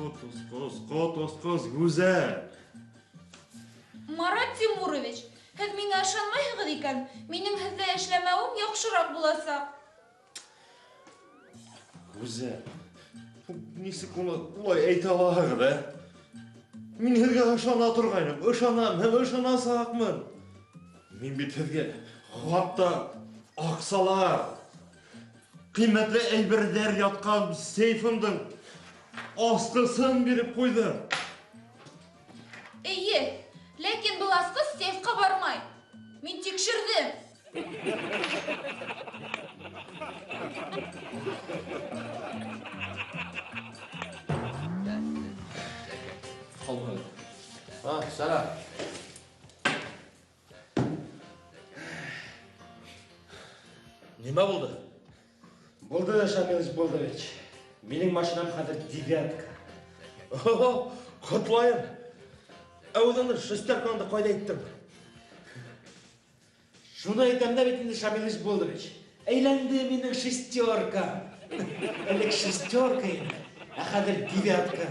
Котосҡос, котосҡос гүзәл. Марат Тимурович, һеҙ миңә ышанмайһығыҙ икән, минең һеҙҙә эшләмәүем яҡшыраҡ буласаҡ. Гүзәл, нисек уны улай әйтә алаһығыҙ, ә? Мин һеҙгә ышана торғайным, ышанам һәм ышанасаҡмын. Мин бит һеҙгә хатта аҡсалар, ҡиммәтле әйберҙәр ятҡан сейфымдың асҡысын биреп ҡуйҙым. Эйе, ләкин был асҡыс сейфҡа бармай. Мин тикшерҙем. Ҡалманы. А, Сара. Нимә булды? Булды, Шамил Исбулдович. Минең машинам хәҙер девятка. Ого, ҡотлайым. Ә үҙеңдең шестеркаңды ҡайҙа иттең? Шуны әйтәм дә бит инде, Шамил Исбулдович. Әйләнде минең шестерка. Элек шестерка ине, ә хәҙер девятка.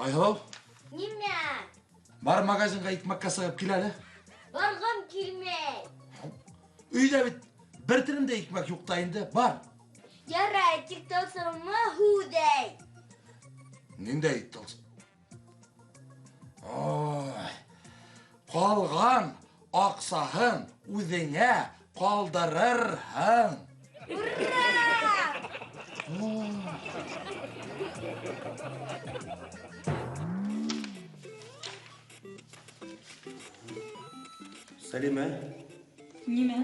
Айһылыу. Нимә? Бар магазинға икмәккә сығып кил әле. Барғым килмәй. Өйҙә бит бер телем дә икмәк юҡ та инде, бар. Ярай, тик тылсымы һүҙәй. Ниндәй тылсым? Ой, ҡалған аҡсаһын үҙеңә ҡалдырырһың. Ура! Сәлимә. Нимә?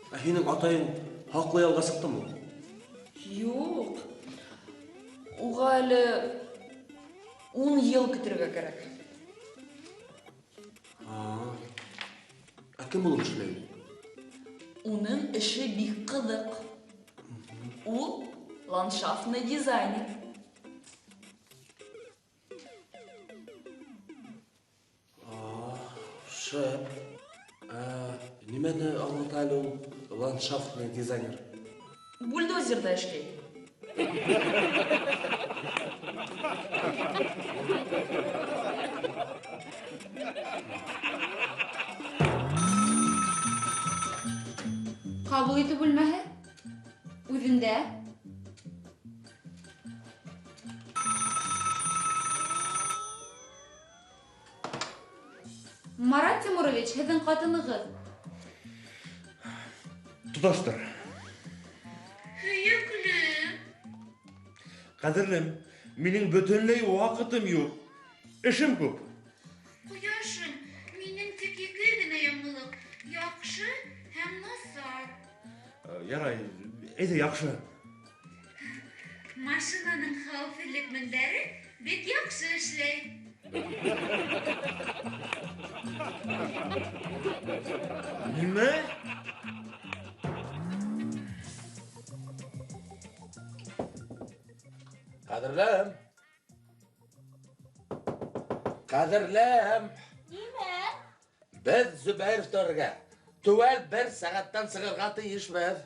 Ә һинең атайың хаҡлы ялға сыҡтымы? Юҡ. Уға әле 10 йыл көтөргә кәрәк. Ә кем булып эшләй? Уның эше бик ҡыҙыҡ. Ул ландшафтный дизайнер. Шәп. Ә нимәне аңлата әле ул ландшафтный дизайнер? Бульдозерҙа эшләй. Ҡабул итеү бүлмәһе үҙендә. Марат Тимурович, һеҙҙең ҡатынығыҙ. Тоташтыр. Һөйөклөм. Ҡәҙерлем, минең бөтөнләй ваҡытым юҡ. Эшем күп. Ҡояшым, минең тик ике генә яңылыҡ. Яҡшы һәм насар. Ярай, әйҙә яҡшы. Машинаның хәүефһеҙлек мендәре бик яҡшы эшләй. Нимә? Ҡәҙерлем. Ҡәҙерлем. Нимә? Беҙ Зөбәйровтарға теүәл бер сәғәттән сығырға тейешбеҙ.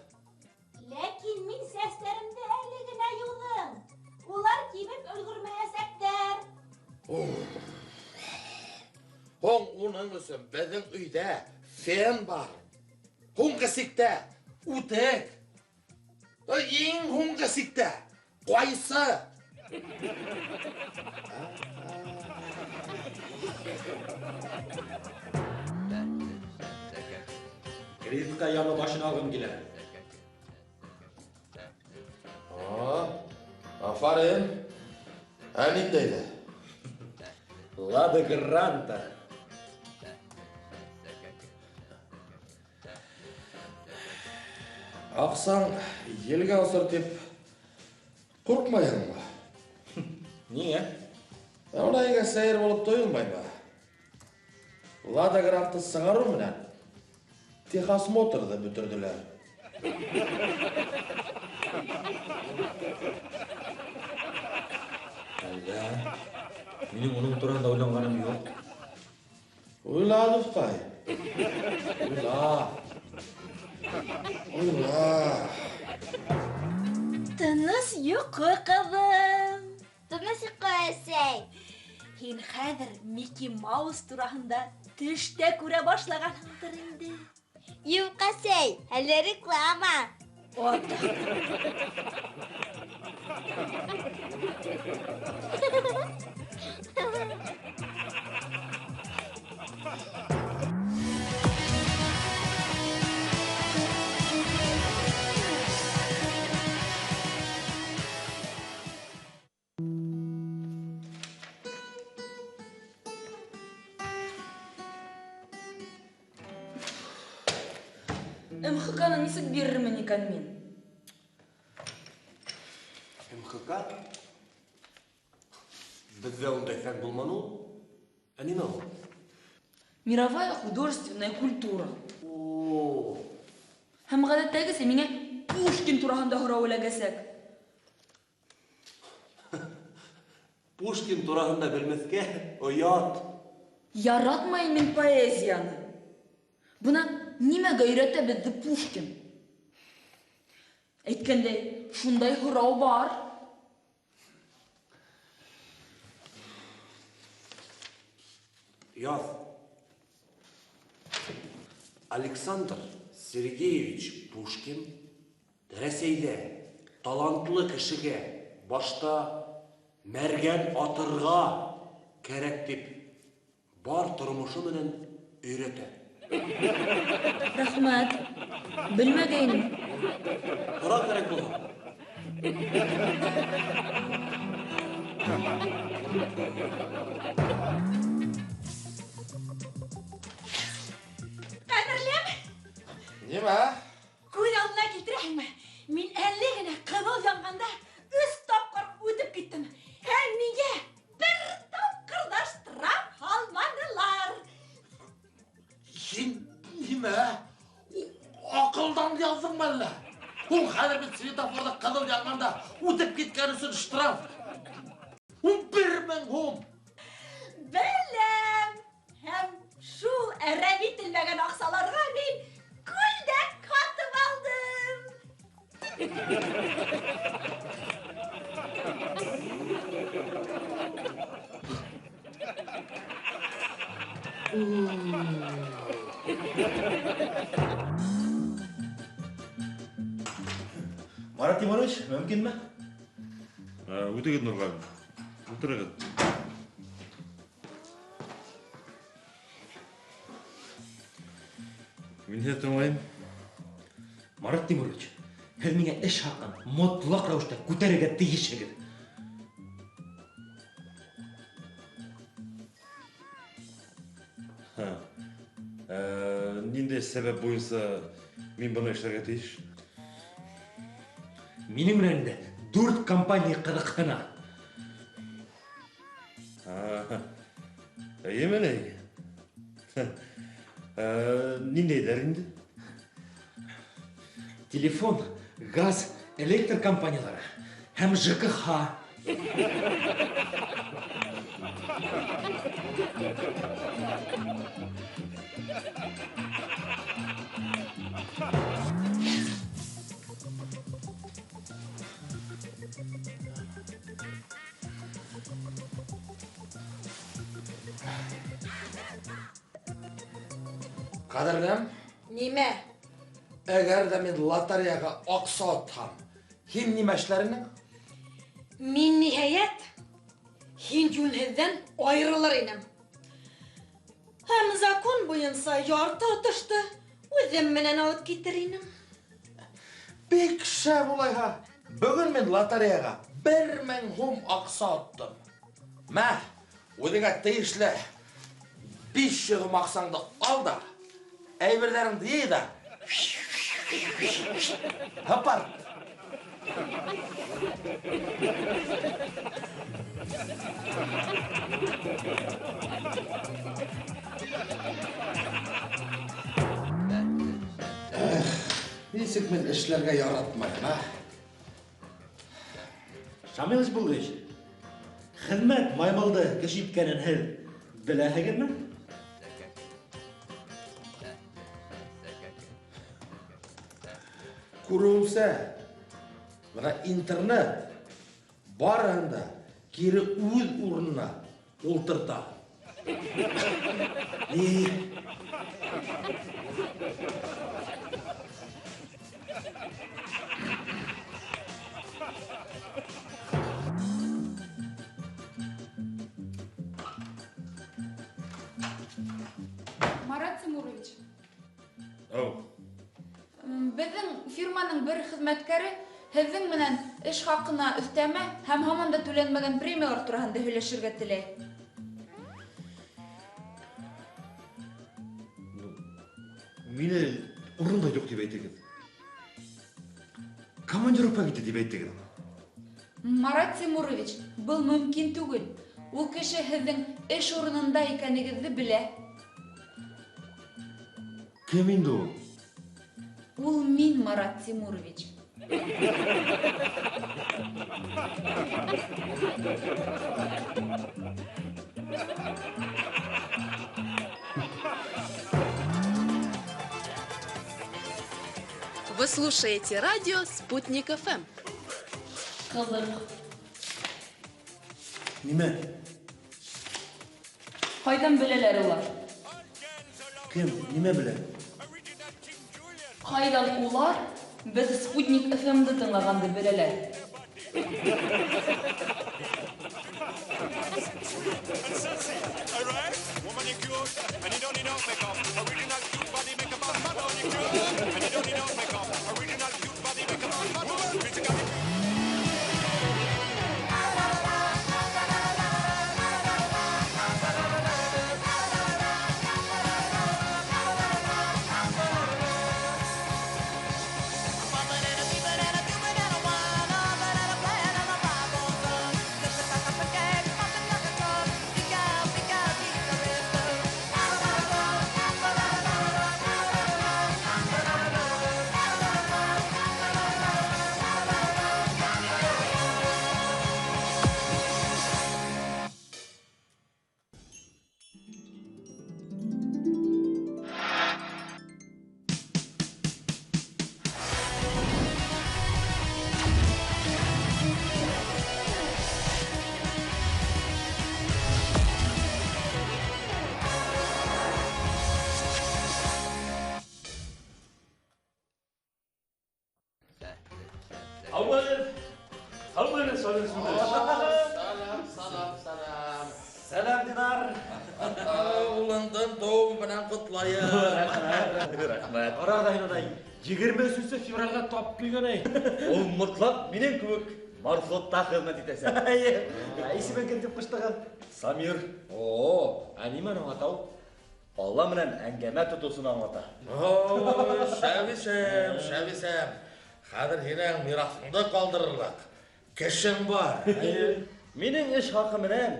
Ләкин мин сәстәремде әле генә йыуҙым. Улар кибеп өлгөрмәйәсәктәр. Һуң уның өсөн беҙҙең өйҙә фен бар. Һуңғы сиктә үтек. Иң һуңғы сиктә ҡайсы. Кредитҡа яңы машина алғым килә. Афарин. Ә ниндәйҙе? Лада Гранта. Аҡсаң елгә осор тип ҡурҡмайһыңмы? Ниңә? Ә улай һиңә сәйер булып тойолмаймы? Лада Гранты сығарыу менән техосмотрҙы бөтөрҙөләр. Әллә? Минең уның тураһында уйланғаным юҡ. Уйла, дуҫҡай. Уйла. Уйла. Тыныс йоҡо, ҡыҙым. Тыныс йоҡо, әсәй. Һин хәҙер Микки Маус тураһында төштә күрә башлағанһыңдыр инде. Юҡ, әсәй, әле реклама. Ата. МХК-ны нисек бирермен икән мин? МХК? Беҙҙә ундай фән булманы ул. Ә нимә ул? Мировая художественная культура. О. Һәм ғәҙәттәгесә миңә Пушкин тураһында һорау эләгәсәк. Пушкин тураһында белмәҫкә оят. Яратмайым мин поэзияны. Бына нимәгә өйрәтә беҙҙе Пушкин? Әйткәндәй, шундай һорау бар. Яҙ. Александр Сергеевич Пушкин Рәсәйҙә талантлы кешегә башта мәргән атырға кәрәк тип бар тормошо менән өйрәтә. Рәхмәт. Белмәгәйнем. Һора кәрәк булһа. Ҡәҙерлем. Нимә? Күҙ алдына килтерәһеңме? Мин әле генә ҡыҙыл янғанда 3 тапҡыр үтеп киттем. Һәм миңә бер тапҡыр ҙа штраф һалманылар. Һин нимә? Аҡылдан яҙҙыңмы әллә? Ул хәҙер бит светофорҙа ҡыҙыл янғанда үтеп киткән өсөн штраф 11 000 һум. Беләм. Һәм шул әрәм ителмәгән аҡсаларға мин күлдәк һатып алдым. Марат Тимурович, мөмкинме? Үтегеҙ, Нурғәлим. Ултырығыҙ. Мин һеҙҙе тыңлайым. Марат Тимурович, һеҙ миңә эш хаҡын мотлаҡ рәүештә күтәрергә тейешһегеҙ. Ниндәй сәбәп буйынса мин быны эшләргә тейеш? Минең менән инде 4 компания ҡыҙыҡһына. Эйеме ни? Ниндәйҙәр инде? Телефон, газ, электр компаниялары һәм ЖКХ. Ҡәҙерлем. Нимә? Әгәр ҙә мин лотереяға аҡса отһам, һин нимә эшләр инең? Мин ниһайәт һин йүнһеҙҙән айырылыр инем. Һәм закон буйынса ярты отошто үҙем менән алып китер инем. Бик шәп улайһа. Бөгөн мин лотереяға 1000 һум аҡса оттом. Мә, үҙеңә тейешле 500 һум аҡсаңды ал да, әйберҙәреңде йый ҙа, һыпыр. Эх, нисек мин эшләргә яратмайым, а? Шамил Исбулдович, Хеҙмәт маймылды кеше иткәнен һеҙ беләһегеҙме? Күреүемсә, бына интернет барыһын да кире үҙ урынына ултырта. Ни? Марат Тимурович. Ау. Беҙҙең фирманың бер хеҙмәткәре һеҙҙең менән эш хаҡына өҫтәмә һәм һаман да түләнмәгән премиялар тураһында һөйләшергә теләй. Мине урында юҡ тип әйтегеҙ. Командировка китте тип әйтегеҙ. Марат Тимурович, был мөмкин түгел. Ул кеше һеҙҙең эш урынында икәнегеҙҙе белә. Кем инде ул? Ул мин, Марат Тимурович. Вы слушаете радио «Спутник ФМ». Ҡыҙыҡ. Нимә? Ҡайҙан беләләр улар? Кем? Нимә белә? Ҡайҙан улар беҙ «Спутник ФМ»-ды тыңлағанды беләләр? Сәләм, сәләм, сәләм. Сәләм, Динар. Улыңдың тыуыуы менән ҡотлайым. Рәхмәт. Ара ҙа һин ундай 23 февралгә тап килгән әй. Ул мотлаҡ минең кеүек морфлотта хеҙмәт итәсәк. Эйе. Исемен кем тип ҡуштығыҙ? Самир. О, ә нимәне аңлата ул? Алла менән әңгәмә тотоусыны аңлата. Ой, шәп исем, шәп исем. Хәҙер һинең мираҫыңды ҡалдырырлыҡ кешең бар. Минең эш хаҡы менән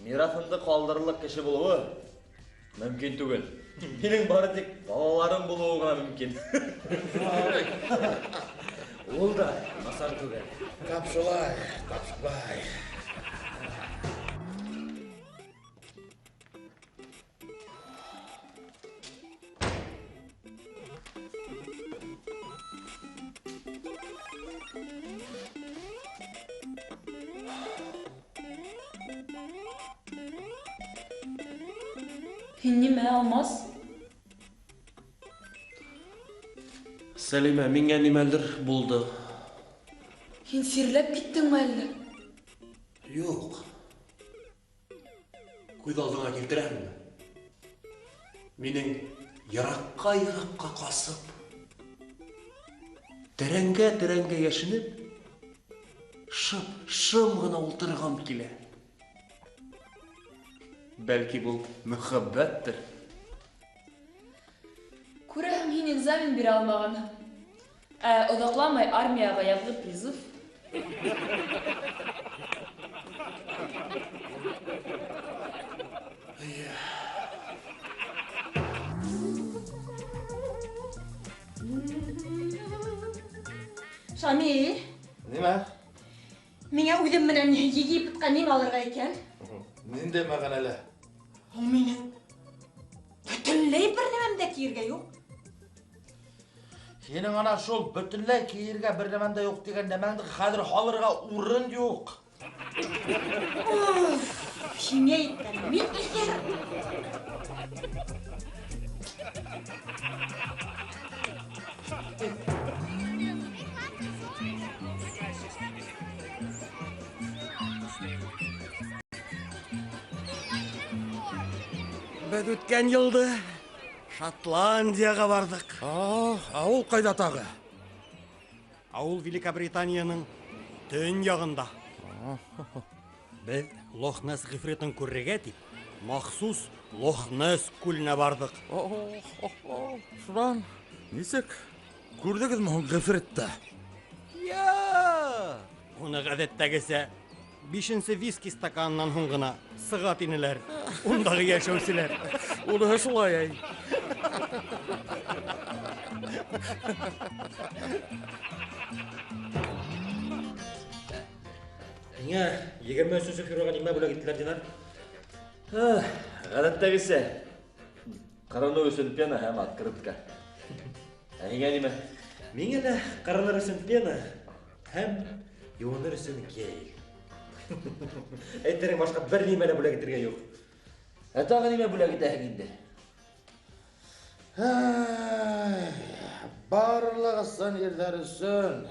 мираҫымды ҡалдырырлыҡ кеше булыуы мөмкин түгел. Минең бары тик балаларым булыуы ғына мөмкин. Ул да насар түгел. Тап шулай, тап шулай. Һин нимә, Алмаз? Сәлимә, миңә нимәлер булды. Һин сирләп киттеңме әллә? Юҡ. Күҙ алдыңа килтерәһеңме? Минең йыраҡҡа-йыраҡҡа ҡасып, тәрәнгә-тәрәнгә йәшенеп, шып, шым ғына ултырғым килә. Бәлки был мөхәббәттер. Күрәһең, һин экзамен бирә алмағанһың. Ә оҙаҡламай армияға яҙғы призыв. Шамил. Нимә? Миңә үҙем менән Египетҡа нимә алырға икән? Ниндәй мәғәнәле? Ул минең бөтөнләй бер нәмәм дә кейергә юҡ. Һинең ана шул бөтөнләй кейергә бер нәмәм дә юҡ тигән нәмәңде хәҙер һалырға урын юҡ. Һиңә әйткән, мин иҫәр. Беҙ үткән йылды Шотландияға барҙыҡ. Ә ул ҡайҙа тағы? Ә ул Великобританияның төньяғында. Беҙ Лох-Несс ғифритын күрергә тип, махсус Лох-Несс күленә барҙыҡ. Шунан нисек күрҙегеҙме һуң ғифритте? Я! Уны ғәҙәттәгесә 5-нсе виски стаканынан һуң ғына сыға тинеләр. Ундағы йәшәүселәр. Уныһы шулай әй. Һиңә 23 февралгә нимә бүләк иттеләр, Динар? Ғәҙәттәгесә ҡырыныу өсөн пена һәм открытка. Ә һиңә нимә? Миңә лә ҡырыныр өсөн пена һәм йыуыныр өсөн гель. Әйтерең башҡа бер нимә лә бүләк итергә юҡ. Ә тағы нимә бүләк итәһең инде? Барлығы ысын ирҙәр өсөн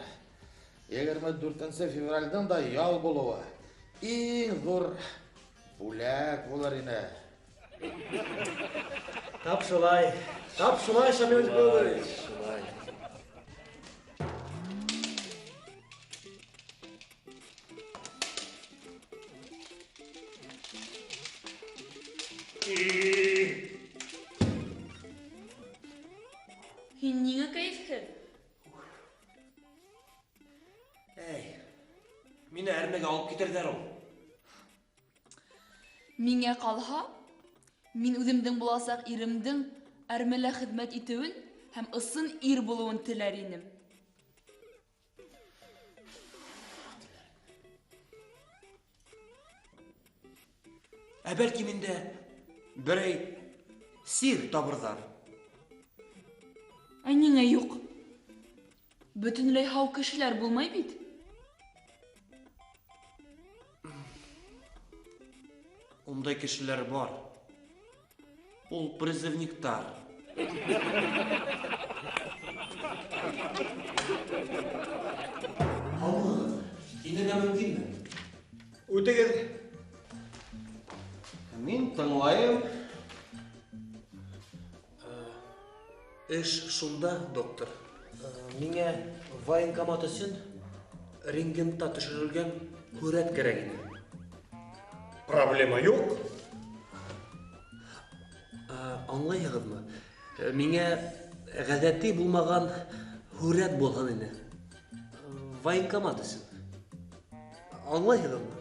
24 февралдең дә ял булыуы иң ҙур бүләк булыр ине. Тап шулай, тап шулай, Шамил Исмәғилович. Шулай. Һин ниңә кәйефһеҙ? Әй, мине әрмегә алып китерҙәр ул. Миңә ҡалһа, мин үҙемдең буласаҡ иремдең әрмелә хеҙмәт итеүен һәм ысын ир булыуын теләр инем. Ә бәлки миндә берәй сир табырҙар. Ә ниңә юҡ? Бөтөнләй һау кешеләр булмай бит. Ундай кешеләр бар. Ул призывниктар. Һаумыһығыҙ, инергә мөмкинме? Үтегеҙ. Мин тыңлайым. Эш шунда, доктор. Миңә военкомат өсөн рентгенда төшөрөлгән һүрәт кәрәк ине. Проблема юҡ. Аңлайһығыҙмы? Миңә ғәҙәти булмаған һүрәт булһын ине. Военкомат өсөн. Аңлайһығыҙмы?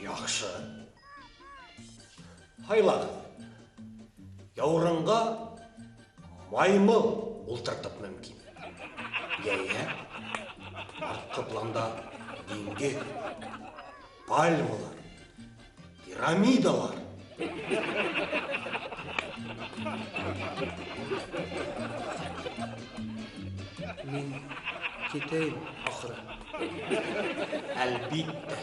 Яҡшы. Һайлағыҙ. Яурынға маймыл ултыртып мөмкин. Йәйһә, артҡы планда диңгеҙ, пальмалар, пирамидалар. Мин китәйем, ахыры. Әлбиттә.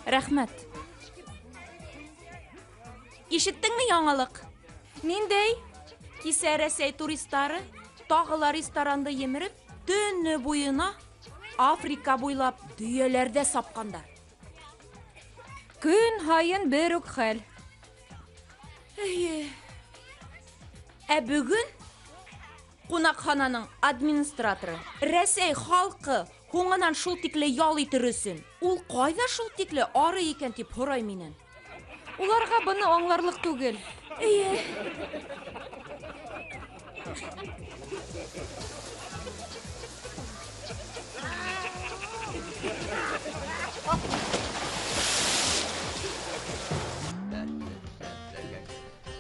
Рәхмәт. Ишеттеңме яңылыҡ? Ниндәй? Кисә Рәсәй туристары тағы ла ресторанды емереп, төнө буйына Африка буйлап дөйәләрҙә сапҡандар. Көн һайын бер үк хәл. Эйе. Ә бөгөн ҡунаҡхананың администраторы Рәсәй халҡы һуңынан шул тикле ял итер өсөн Ул ҡайҙа шул тикле ары икән тип һорай минән. Уларға быны аңларлыҡ түгел. Эйе.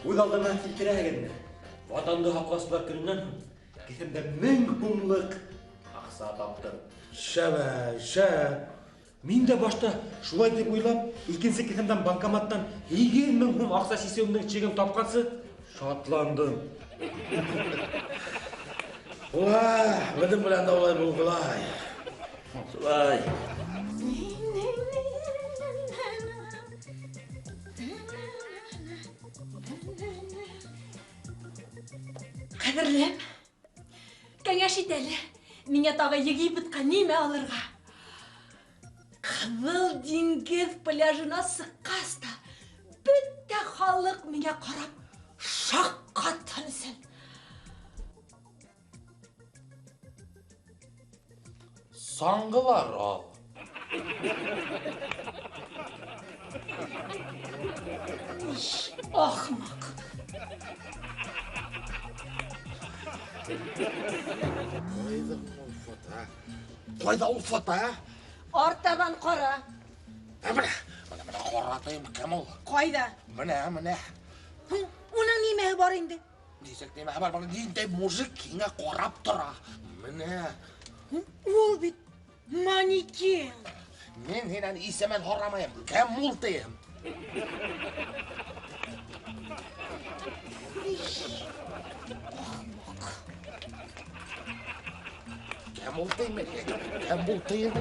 Үҙ алдыңа килтерәһегеҙме? Ватанды һаҡлаусылар көнөнән һуң кеҫәмдә 1000 һумлыҡ аҡса таптым. Шәп, шәп. Мин дә башта шулай дип уйлап, икенсе кеҫәмдән банкоматтан 8000 һум аҡса сисеүемдең чегын тапҡансы шатландым. Ула, беҙҙең белән дә улай булғылай. Шулай. Ҡәҙерлем, кәңәш ит әле, миңә тағы Египетҡа нимә алырға? Ҡыҙыл диңгеҙ пляжына сыҡҡас та бөтә халыҡ миңә ҡарап шаҡ ҡатһын өсөн. Саңғылар ал. Ахмаҡ. Ҡайҙа ул фото? Ҡайҙа ул фото? Артабан ҡара. Бына, бына, бына ҡаратайым, кем ул? Ҡайҙа? Бына, бына. Уның нимәһе бар инде? Нисек нимәһе бар? Бына ниндәй мужик һиңә ҡарап тора. Бына. Ул бит манекен. Мин һинән исемен һорамайым. Кем ул тием? Кем ул тием? Кем ул тием?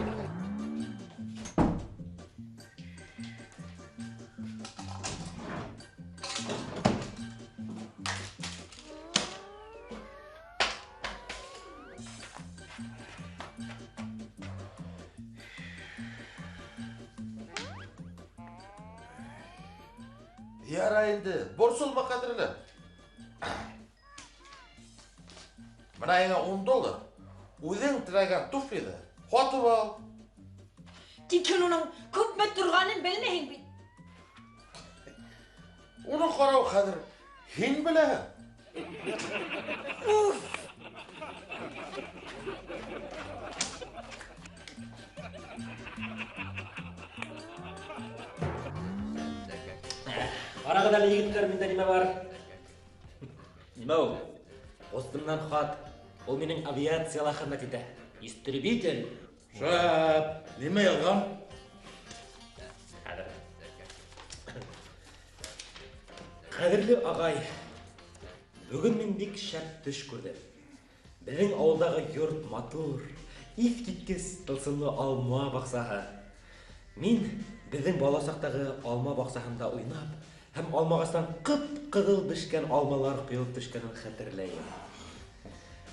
Ярай инде, борсолма, ҡәҙерле. Бына һиңә $10. Үҙең теләгән туфлиҙы һатып ал. Тик һин уның күпме торғанын белмәйһең бит. Уны ҡарау хәҙер һин беләһең. Уф! Ҡарағыҙ әле, егеттәр, миндә нимә бар? Нимә ул? Ҡустымдан хат. Ул минең авиацияла хеҙмәт итә. Истребитель. Шәп. Нимә яҙған? Хәҙер. Ҡәҙерле ағай, бөгөн мин бик шәп төш күрҙем. Беҙҙең ауылдағы йорт матур, иҫ киткес тылсымлы алма баҡсаһы. Мин беҙҙең бала саҡтағы алма баҡсаһында уйнап һәм алмағастан ҡып-ҡыҙыл бешкән алмалар ҡойолоп төшкәнен хәтерләйем.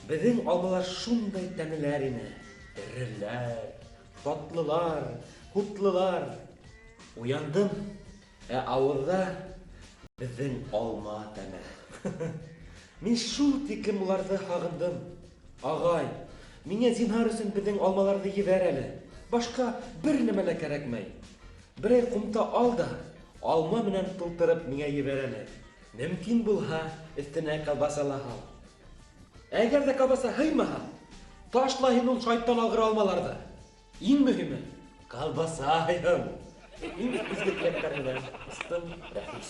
Беҙҙең алмалар шундай тәмлеләр ине. Эреләр, татлылар, һутлылар. Уяндым, ә ауыҙҙа беҙҙең алма тәме. Мин шул тиклем уларҙы һағындым. Ағай, миңә зинһар өсөн беҙҙең алмаларҙы ебәр әле. Башҡа бер нәмә лә кәрәкмәй. Берәй ҡумта ал да, алма менән тултырып миңә ебәр әле. Мөмкин булһа, өҫтөнә колбаса ла һал. Әгәр ҙә колбаса һыймаһа, ташла һин ул шайтан алғыр алмаларҙы. Иң мөһиме, колбаса һыйһын. Иң изге теләктәр менән, ҡустым Рәфис.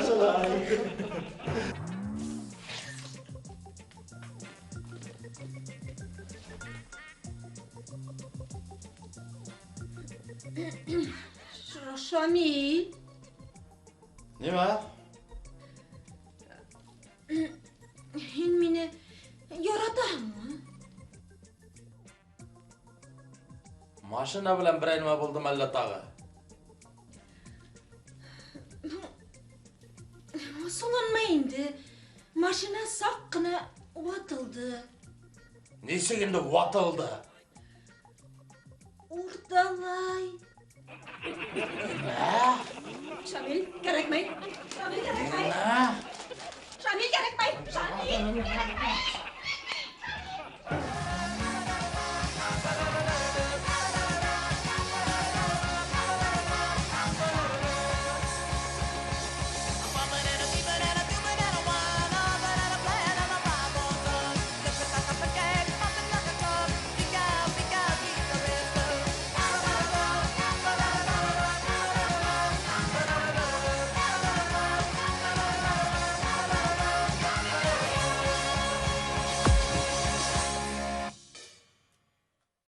Шулай. Шамил. Нимә? Һин мине яратаһыңмы? Машина белән берәй нимә булдымы әллә тағы? Асыуланма инде. Машина саҡ ҡына ватылды. Нисек инде ватылды? Урталай. Нимә? Шамил, кәрәкмәй. Шамил, кәрәкмәй. Нимә? Шамил, кәрәкмәй. Шамил, кәрәкмәй.